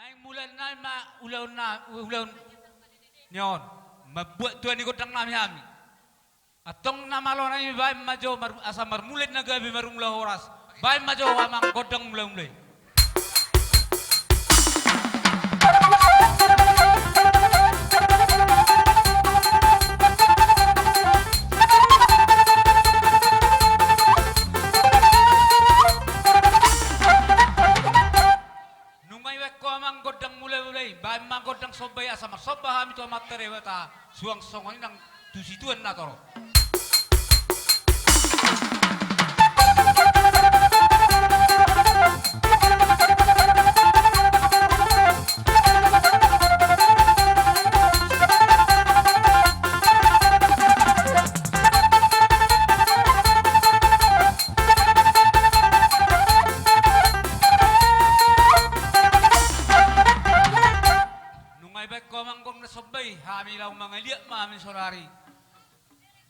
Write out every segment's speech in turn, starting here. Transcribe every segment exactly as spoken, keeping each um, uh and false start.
Naeng mulaannami ma ulaonna, ulaon ni on. Mambuat tua ni gondangnami hami. Antong na malo nami, baen ma jo mar-, asa marmula na gabe marmula horas. Baen ma jo amang gondang mula-mula i. Nunga ibaen ho amang gondang mula-mula i, baen ma gondang somba i asa marsomba hami tu Amanta Debata, suang songon i nang tu situan na torop. Nunga ibaen ho amang gondang somba i, hami laho mangaliat ma hami saonari.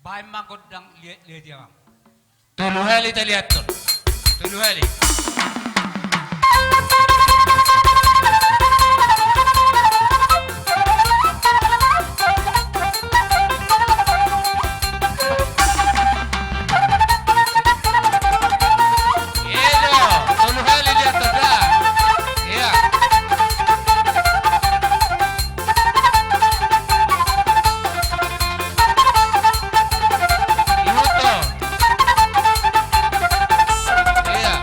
Baen ma gondang liat-liat i amang. Tolu hali taliathon. Tolu hali. Iya, tolu hali liathon da. Iya. Ihuthon. Iya.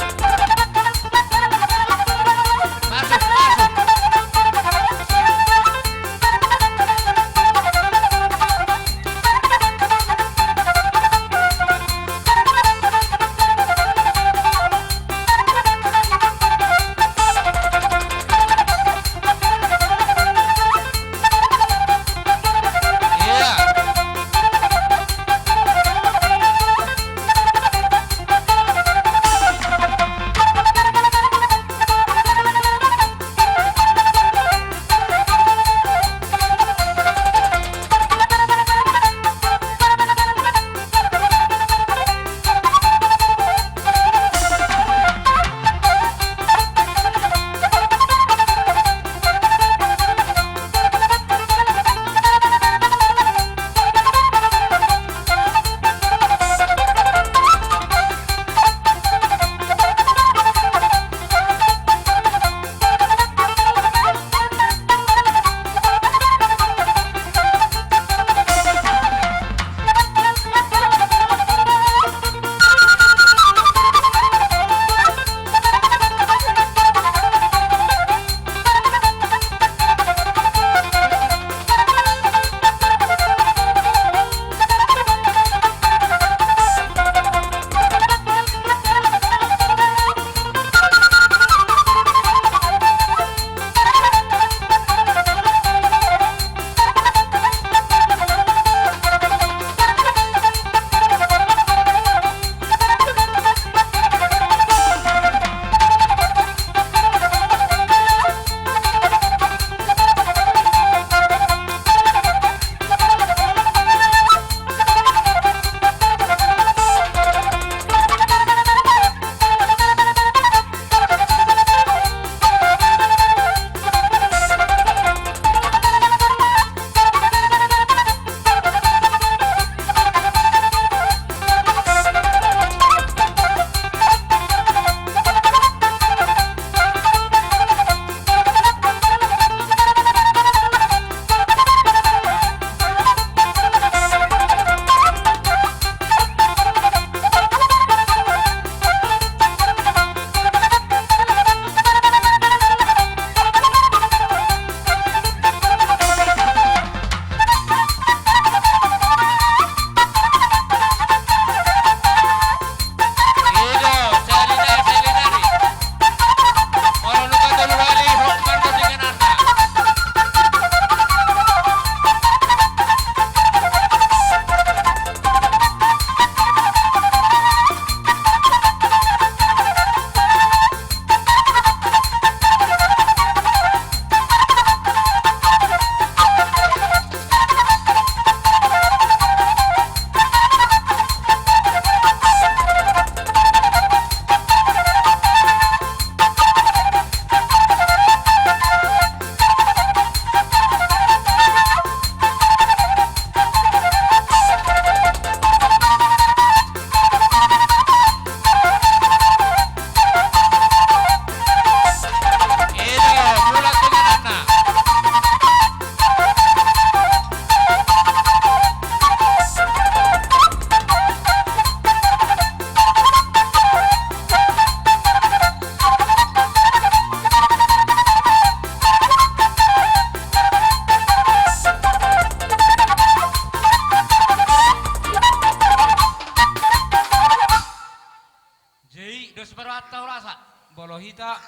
Rohanta horasa, molo hita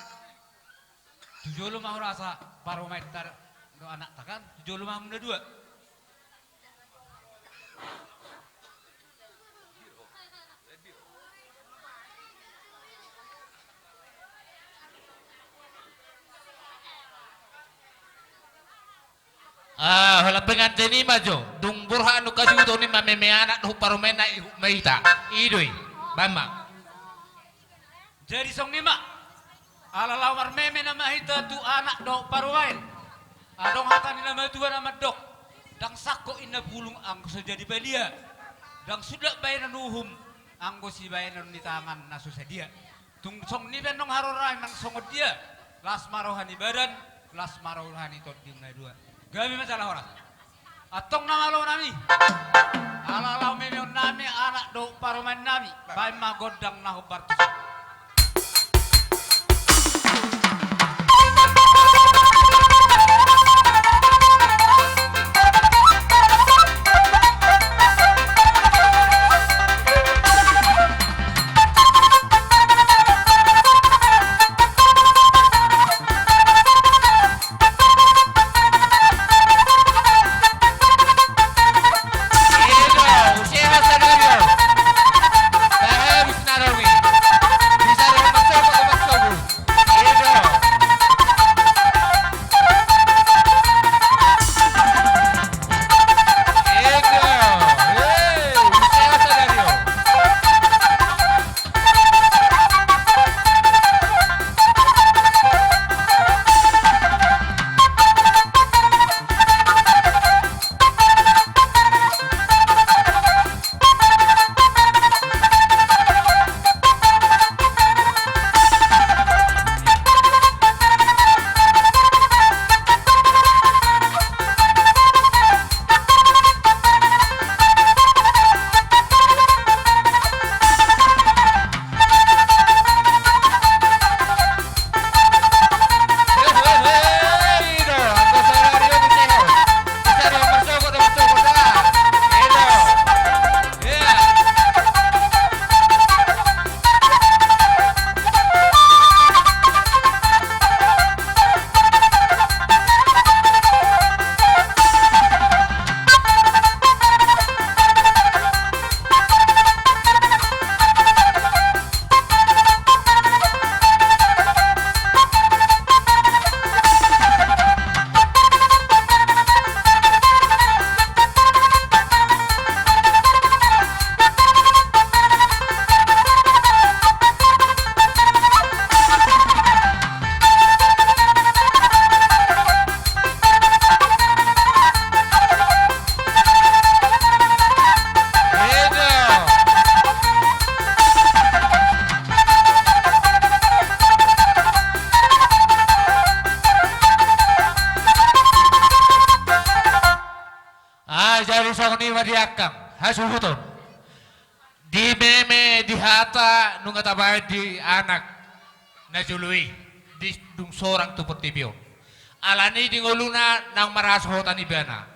tu jolo ma horasa parumaenta dohot anakta kan, tu jolo ma hamuna dua. Ah, holan pengantin i ma jo. Dung borhat nunga sihuthon i ma meme anak dohot parumaenna, ihut ma hita. I do i. Baen ma. Jadi songon i ma. Ala laho marmeme nama hita tu anak dohot parumaen. Adong hata ni na matua na mandok. Ndang sangkot inna bulung anggo so jadi balia. Ndang sulak baenon uhum anggo sibaenon ni tangan na so sadia. Tung songon i pe annon haroro nami nang songon dia, las ma roha ni badan, las ma roha ni tondi na dua. Gabe ma jala horas. Antong na malo nami. Ala laho memehon nami anak dohot parumaen nami, baen ma gondang na hombar tu son. Ah, jadi songon i ma di angka hasuhuton. Di meme, di hata, nunga tabaen di anak na jolo i, di dung sorang tu portibi on. Alani di ngoluna naung marhasohotan ibana.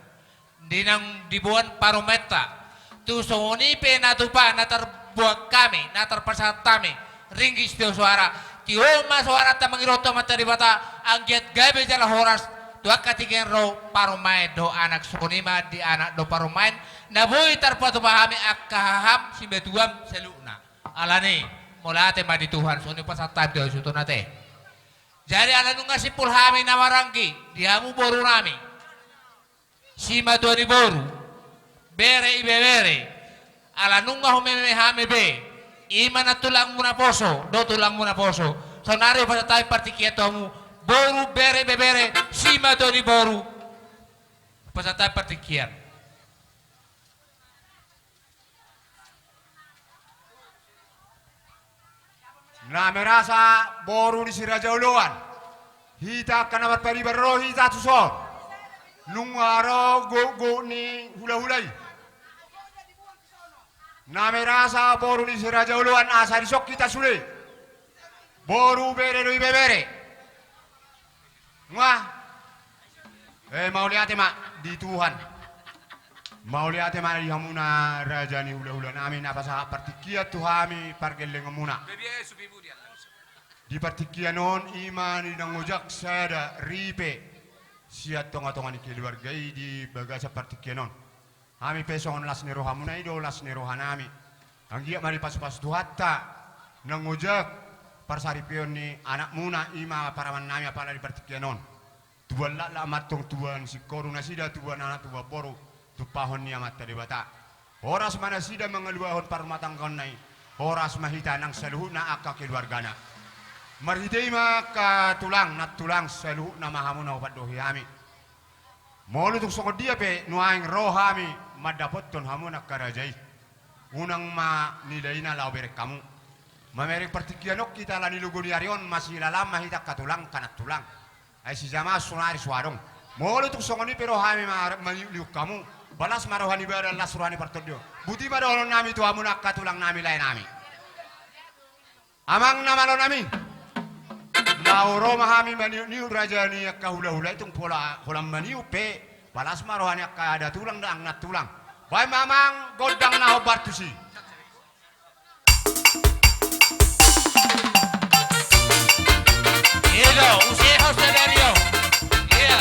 Di naung diboan parumaenta. Tu songon i pe na tupa na tarboan hami, na tarpasahat hami. Ringgit sitio soara. Tio ma soaranta mangihuthon Amanta Debata, anggiat gabe jala horas, tu angka tingki na ro parumaen dohot anak songon i ma di anak dohot parumaen, na boi tarpatupa hami angka haham simatuam saluhutna. Alani, mauliate ma di Tuhan, songon i pasahat hami tu hasuhuton ate. Jadi ala nunga simpul hami na maranggi, di hamu boru nami. Simatua ni boru, bere ibebere, ala nunga humeme hami be, i ma na tulangmu naposo, dohot tulangmu naposo. Saonari hupasahat hami partingkian tu hamu, boru bere ibebere, simatua ni boru. Hupasahat hami partingkian. Na merasa boru ni si Raja Oloan. Hita angka na marpariban ro hita tu son. Nunga ro gokgok ni hulahula i. Na merasa boru ni si Raja Oloan asa dison hita sude. Boru bere dohot ibebere. Nga. Eh, mauliate ma di Tuhan. Mauliate ma di hamuna raja ni hulahula nami na pasahat partingkian tu hami pargellengonmuna. Gabe ia supi budi Allah. Di partingkian on i ma na nunga ojak sada ripe sian tongatonga ni keluarga i di bagasan partingkian on. Hami pe songon las ni rohamuna i do las ni rohanami. Anggiat ma dipasupasu Tuhanta na nunga ojak parsaripeon ni anakmuna i ma paramannami apala di partingkian on. Tuan laklak ma antong tuan singkoru nasida, tuan anak tuan boru, tumpahon ni Amanta Debata. Horas ma nasida mangaluahon parrumatanggaonna i. Horas ma hita nang saluhutna angka keluargana. Marhite i ma angka tulang, nantulang, saluhutna ma hamu na hupandohi hami. Molo tung songon dia pe nuaeng ro hami mandapothon hamu angka raja i, unang ma nilaina laho bereng hamu. Mamereng partingkian on hita ala ni logo ni ari on, masilalaan ma hita angka tulang angka nantulang. Ai sijamaon sonari so adong. Molo tung songon i pe ro hami ma-, maniukniuk hamu, balas ma roha ni badan, las roha ni partondion. Boti ma dohononnami tu hamu na angka tulangnami, laenami. Amang na malonami. Laho ro ma hami maniukniuk raja ni angka hulahula i, tung pola holan maniuk pe, balas ma roha ni angka datulang nang nantulang. Baen ma amang gondang na hombar tusi. Iya do, use ho sadari on. Iya.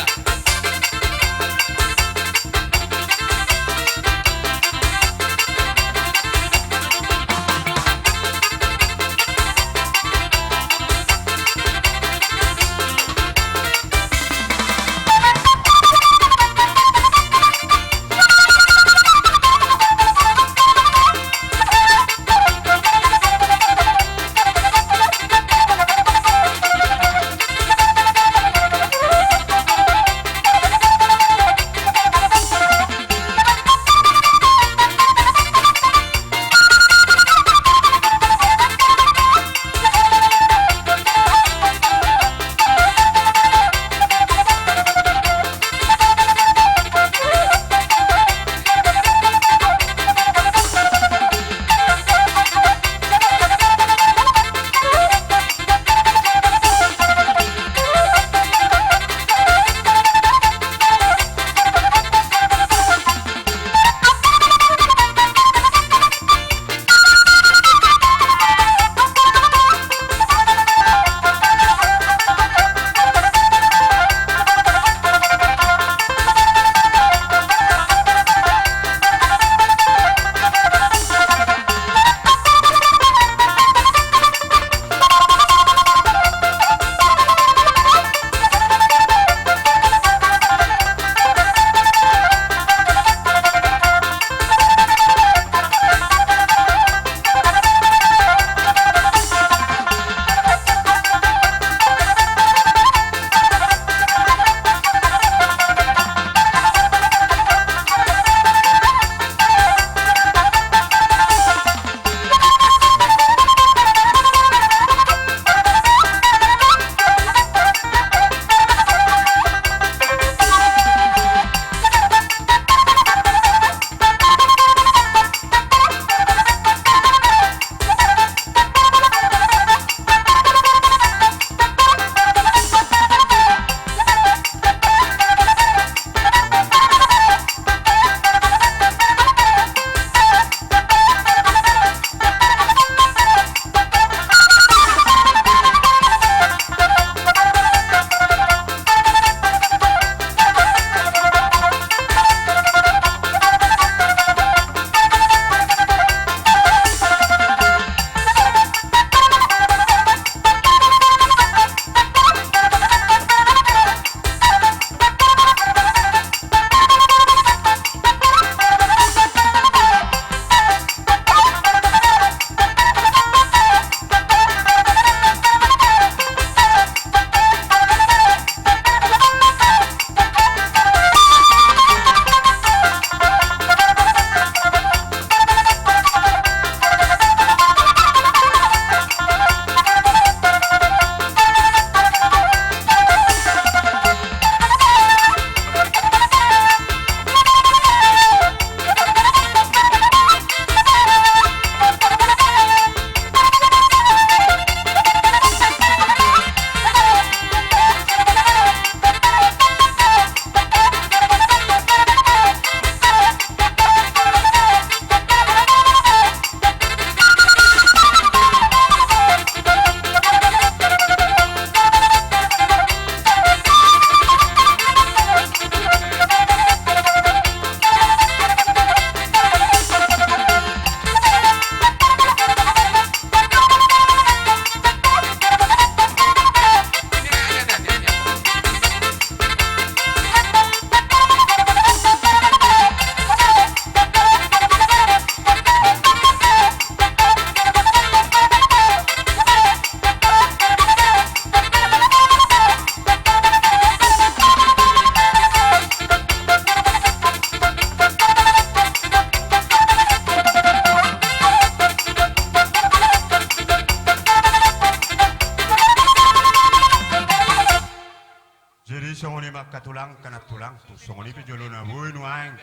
Tulang, kanan tulang, tu songon i pe jolo na boi nuaeng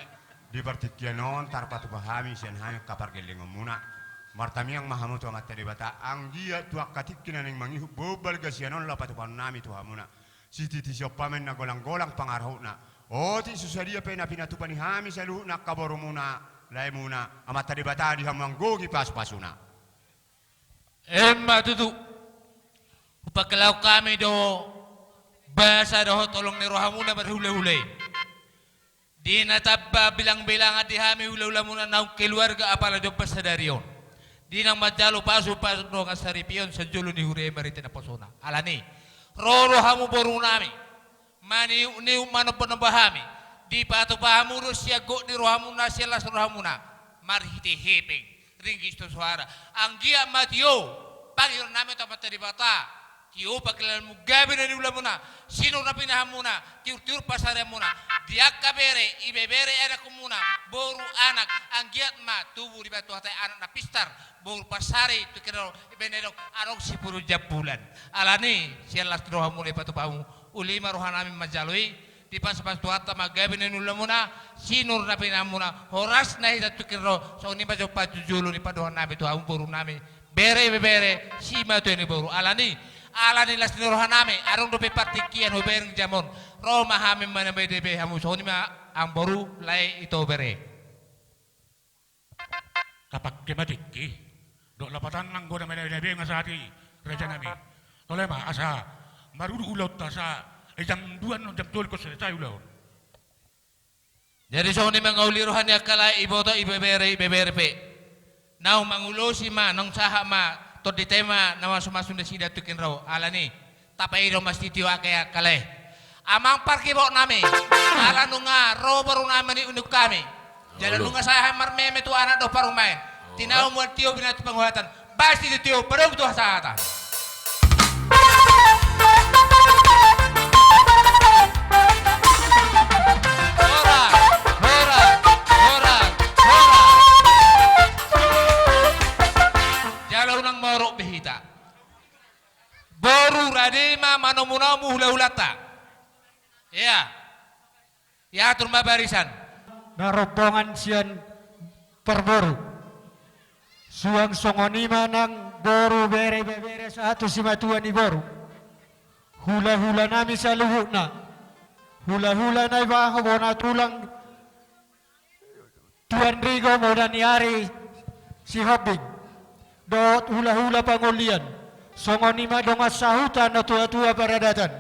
di partingkian on tarpatupa hami sian hami angka pargellengonmuna. Martangiang ma hamu tu Amanta Debata, anggiat tu angka tingki na naeng mangihut boban gasian on laho patupahon nami tu hamuna. Sititi siompa ma inna golang-golang pangarahutna. Otik so sadia pe na pinatupa ni hami saluhutna angka borumuna, laemuna, Amanta Debata di hamu anggohi pasu-pasuna. Emma tutu. Hupangkilahon hami do basa dohot holong ni rohamuna marhulahula i. Di na tamba bilang-bilangan di hami hulahulamuna naung keluarga apala jompa sadari on. Di naung manjalo pasu-pasu dongan saripeon sanjolo ni huria i marhite naposona. Alani, ro do hamu borunami. Maniuk-niuk manomba-nomba hami. Dipatupa hamu do sian gok ni rohamuna, sian las rohamuna. Marhite hepeng, ringgit sitio soara. Anggiat ma tio pangidoannami tu Amanta Debata. Tio pangkilalaanmu gabe na niulamuna. Sinur na pinahanmuna. Tiur-tiur pasareanmuna. Di angka bere, ibebere anakhonmuna. Boru anak. Anggiat ma tubu di banua hata i anak na pistar. Boru pasari tu kira ibaen na didok adong sipulu jambulan. Alani, sian las ni rohamuna dipatupa hamu. Uli ma rohanami manjalo i, dipasu-pasu Tuhanta ma gabe na niulamuna, sinur na pinahanmuna, horas na hita tungkin ro, songon i ma jompa tu jolo ni pandohannami tu hamu borunami, bere ibebere, simatua ni boru. Alani, alani las ni rohanami, adong dope partingkian hubereng jam on, ro ma hami manambai debe hamu, songon i ma amang boru, lae ito bere. Tapangke ma tingki, dohot lapatan nanggo na manabe-nabe nga sahat i rajanami. Tole ma asa marudut ulaonta asa, eh, jam dua annon jam tolu ingkon selesai ulaon. Jadi songon i ma nga uli roha ni angka lae, iboto, ibebere, ibebere pe. Naung mangulosi ma, naung sahat ma, tondinta i ma na masu-masu nasida tungkin ro, alani. Tapaidong ma sitio angka i angka lae. Amang pargiboknami, ala nunga ro borunami maniuk-niuk hami. Jala nunga sae hami marmeme tu anak dohot parumaen. Tinahu mual tio binatu panguhatan. Baen sitio-tio padomu tu hasahatan. Horas, horas, horas, horas. Jala unang morot be hita. Boru, rade ma manomu-nomu hula-hulanta. Ia. Iatur ma barisan. Na rombongan sian parboru. Suang songon i ma nang boru, bere, ibebere sahat tu simatua ni boru. Hula-hulanami saluhutna. Hula-hula Naibaho bona tulang Tuan Rigo, Moda ni Ari Sihombing, dohot hula-hula pangolian, songon i ma dongan sahuta na tua-tua paradatan.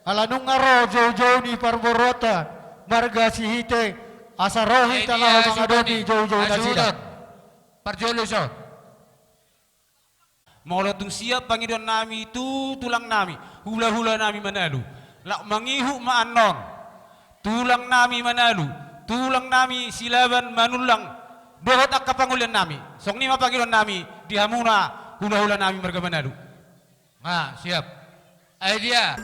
Ala nunga ro jou-jou ni parboruonta marga Sihite, asa ro hita laho mangadopi jou-jou nasida. Parjolo ison. Molo tung siap pangidoannami tu tulangnami, hula-hulanami Manalu, laho mangihut ma annon tulangnami Manalu, tulangnami Silaban Manullang, dohot angka pangoliannami. Songon i ma pangidoannami di hamuna hula-hulanami marga Manalu. Nga siap. Ai dia.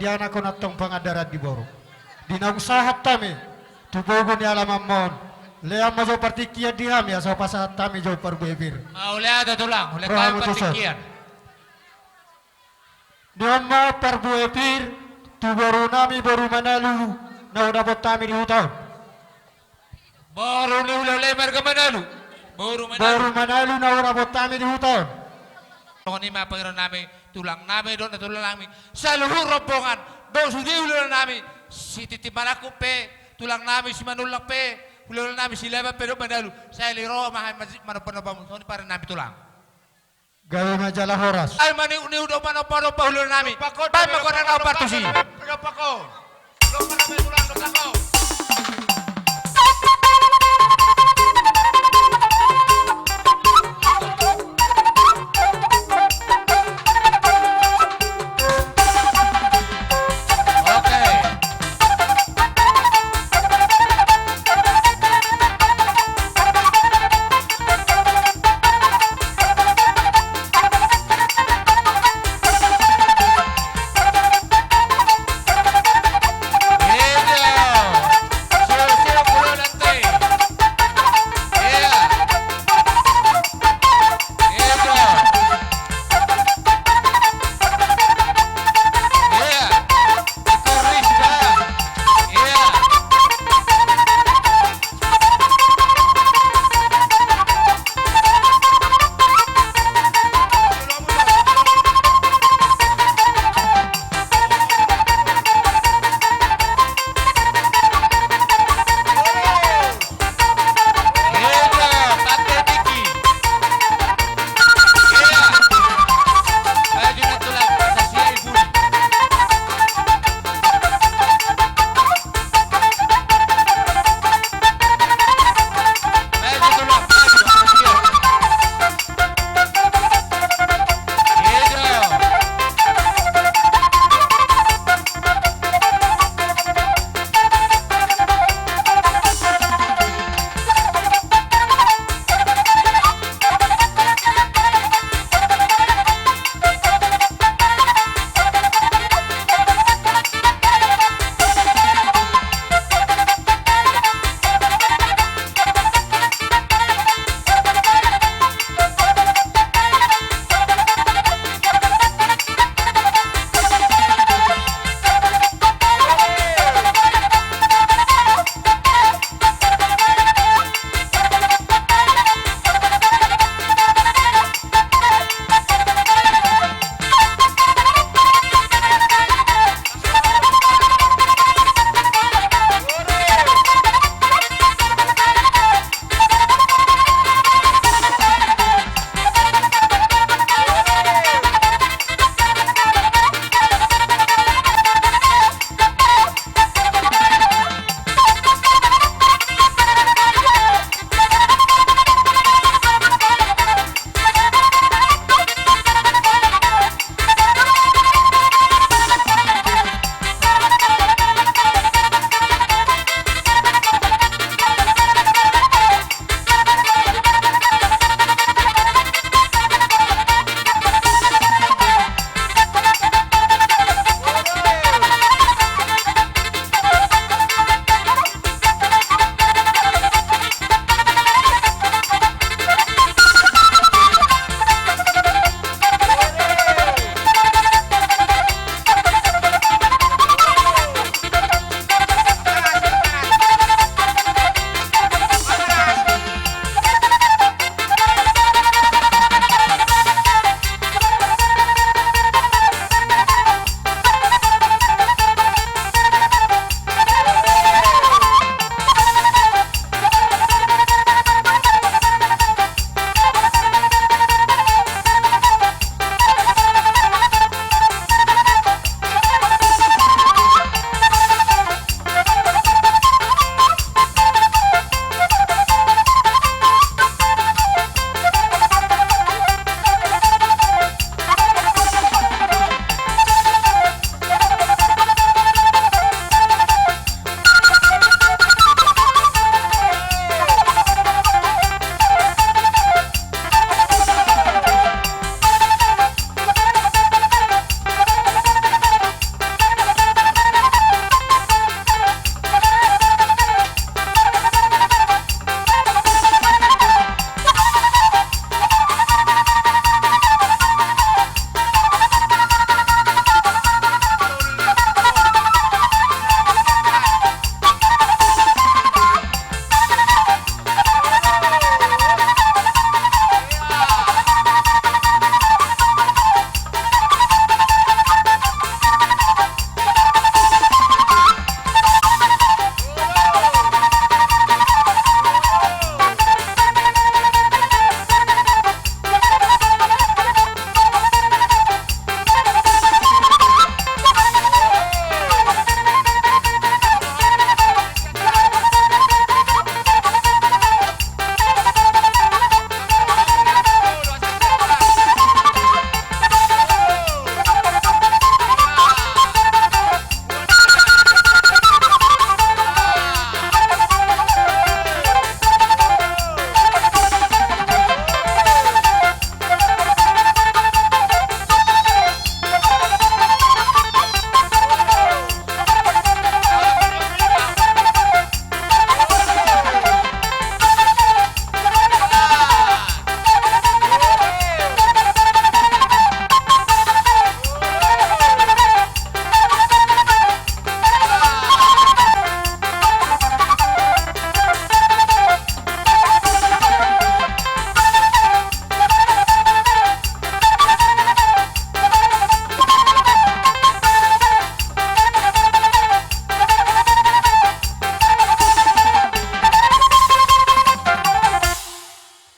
Ia na hona tong pangandaran di boru. Di naung sahat hami tu bogu ni alamanmon, lean ma jo partingkian di hami asa pasahat hami jo parbue pir. Mauliate tulang, hulehon hami partingkian. Nion ma parbue pir tu boru nami boru Manalu na hudapot hami di huta on. Boru ni hulahula marga Manalu. Boru Manalu. Boru Manalu na hudapot hami di huta on. Songon i ma pangidoan nami, tulang nami dohot na tulang nami saluhut rombongan. Dohot sude hulahula nami si Tintin Manangkub pe, tulang nami si Manullang pe, hulahula nami si Laban pe dohot Manalu. Sai ro ma hami manompa-nompa muna songon i pangidoan nami tulang. Gabe ma jala horas. Ai maniuk-niuk do manompa-nompa hulahula nami. Baen ma goarna na hombar tusi.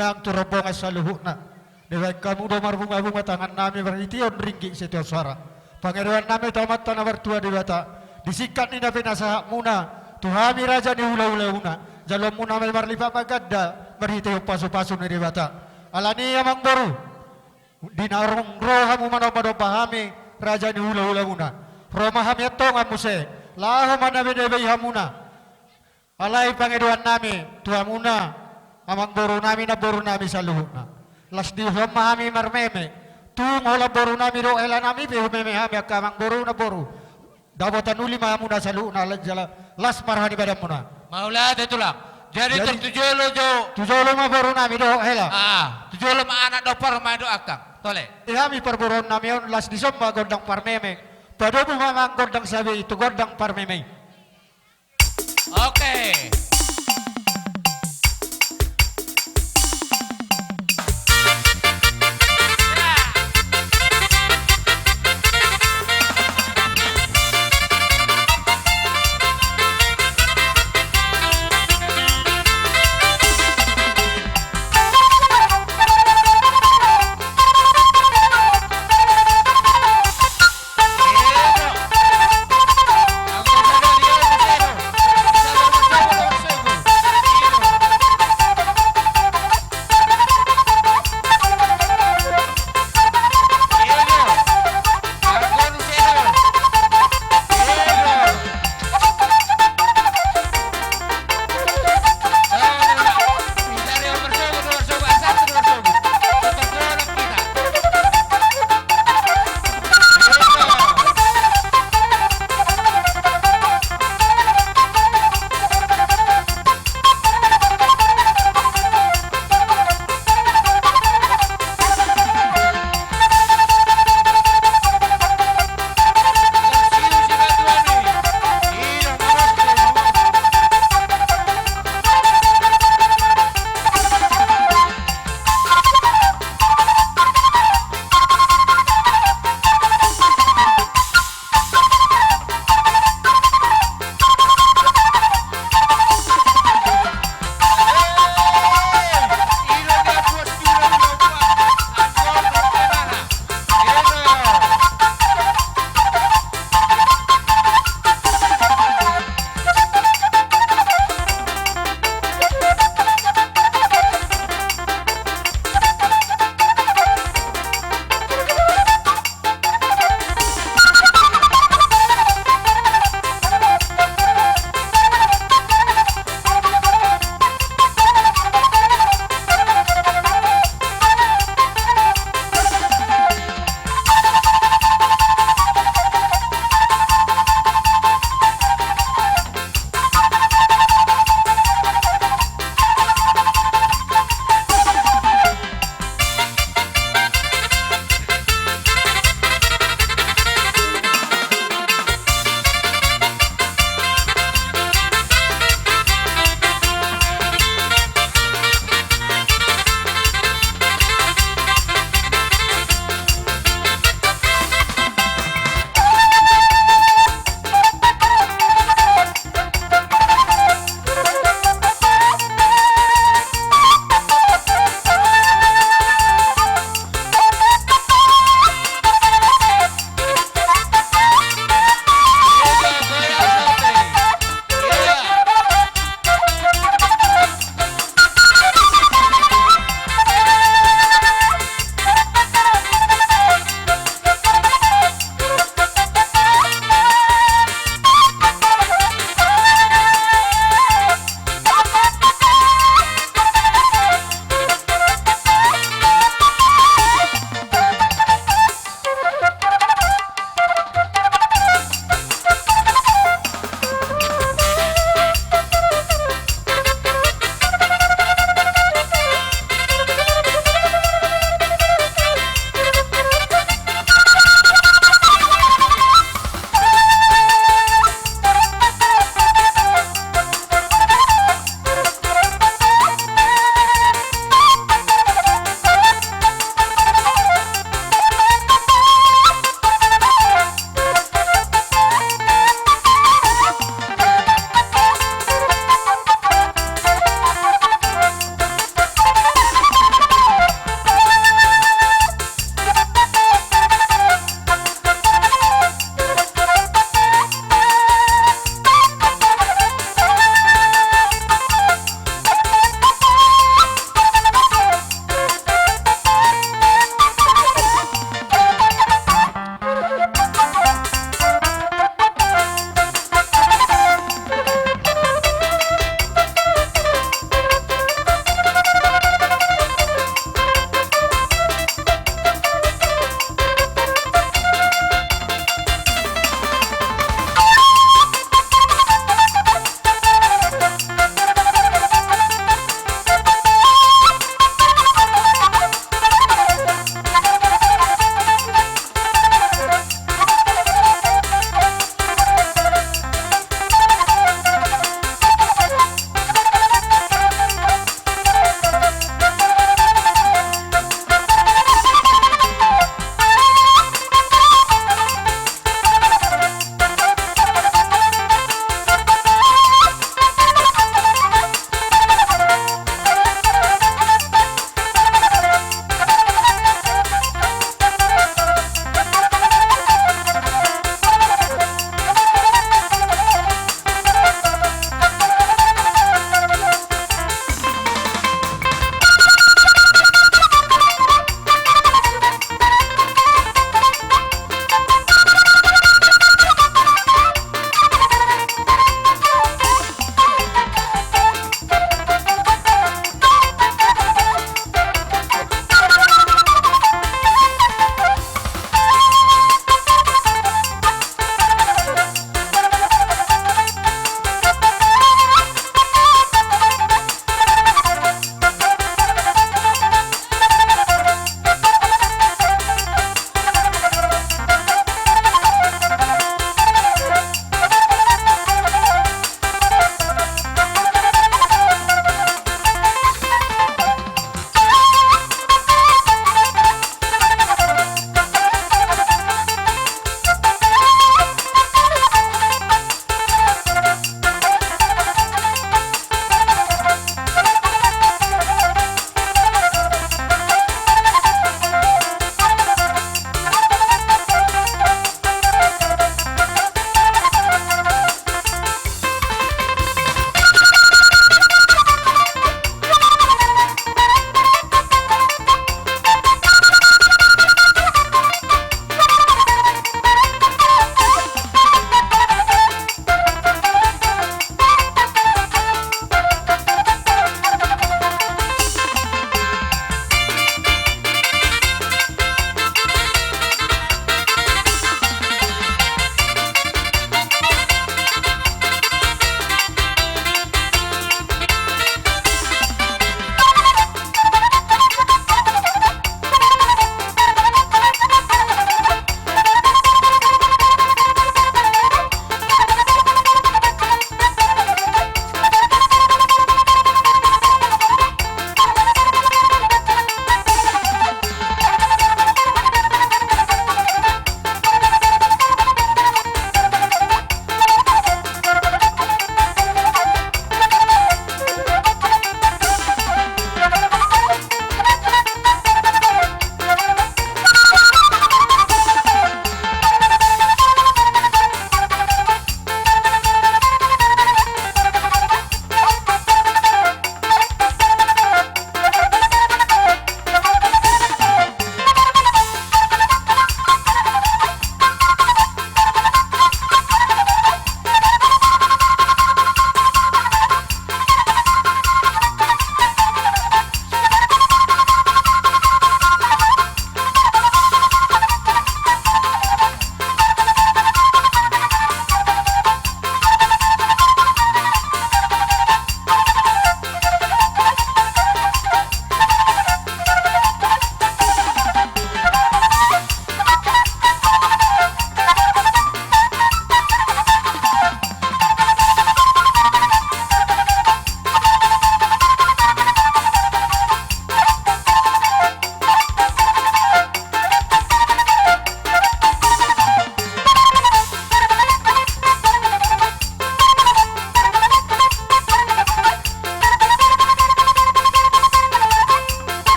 Nang tu rombongan saluhutna. Dibaen hamu do marbungabunga tangannami marhitehon ringgit sitio soara. Pangidoannami tu Amanta na martua Debata, di singkat ni na pinasahatmuna tu hami raja ni hulahulauna, jaloonmuna ma i marlipat marganda marhitehon pasupasu ni Debata. Alani i, amangboru, di na ro hamu manombanomba hami raja ni hulahulauna, ro ma hami antong muse, laho manabinabei hamuna. Alai pangidoannami tu hamuna, amangborunami, namborunami saluhutna, las dison ma hami marmeme. Tung holan borunami dohot helanami pe humeme hami angka amangboru namboru. Dapotan uli ma hamuna saluhutna, ala jala las ma roha ni badanmuna. Mauliate, Tulang. Jadi, jadi, tung tu jolo jo. Tu jolo ma borunami dohot hela. Ah, tu jolo ma anak dohot parumaen dohot angkang. Tole. Di hami parboruonnami on, las dison ma gondang parmeme. Padomu ma amang gondang sabe i tu gondang parmeme i. Oke.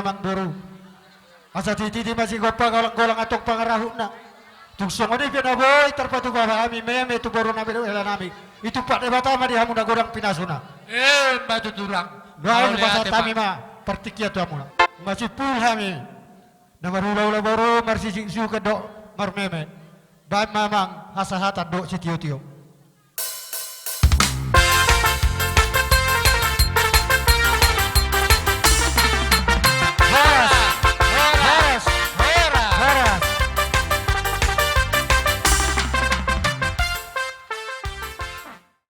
amang boru. Asa titi ma sigompa, golang-golang antong pangarahutna. Tung songon i pe na boi tarpatupa hami meme tu boru nami dohot hela nami. Itumpak Debata ma di hamu na godang pinasuna. Emma tutu, Tulang. Nuaeng pasahat hami ma partingkian tu hamuna. Masimpul hami na marhula-hula boru, marsisingsiung dohot marmeme. Baen ma amang hasahatan dohot sitio-tio.